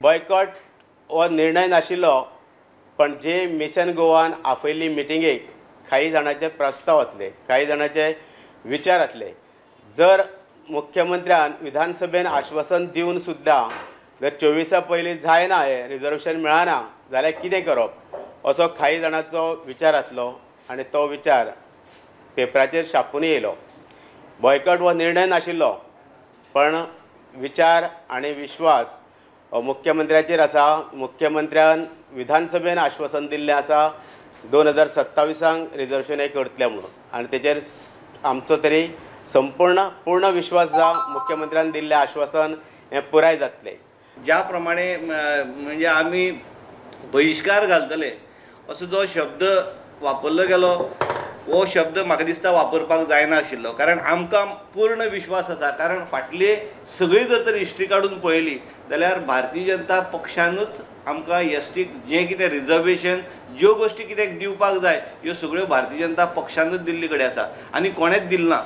Boycott हो निर्णय नाशिल्लो, पण जे मिशन गोवान आपयल्ली मिटिंगेक काही जाणांचे प्रस्ताव आसले, काही जाणांचे विचार आसले. जर मुख्यमंत्र्यान विधानसभेन आश्वासन दिवन सुद्दां जर 24 पयलीं जायना हें रिजर्वेशन मेळना जाल्यार कितें करप असो काही जाणांचो विचार आसलो आनी तो विचार पेपराचेर छापून येयलो. बॉयकॉट हो निर्णय नाशिल्लो, पण विचार आनी विश्वास मुख्यमंत्र्याचेर आसा. मुख्यमंत्र्यान विधानसभेन आश्वासन दिल्लें आसा 2027 रिजर्वेशन हें करतलें म्हणून, आनी तेचेर आमचो तरी संपूर्ण पूर्ण विश्वास आसा मुख्यमंत्र्यान दिल्लें आश्वासन हें पुराय जातलें. ज्या प्रमाणे म्हणजे आमी बहिश्कार घालतले असो जो शब्द वापरलो गेलो हो शब्द म्हाका दिसता वापरपाक जायना आशिल्लो, कारण आमकां पूर्ण विश्वास आसा. कारण फाटली सगळी जर तर हिस्ट्री काडून पळयली जाल्यार भारतीय जनता पक्षानूच आमकां एस टीक जें कितें रिजर्वेशन ज्यो गोश्टी कित्याक दिवपाक जाय ह्यो सगळ्यो भारतीय जनता पक्षानूच दिल्ली कडेन आसा आनी कोणेंच दिल्ल ना.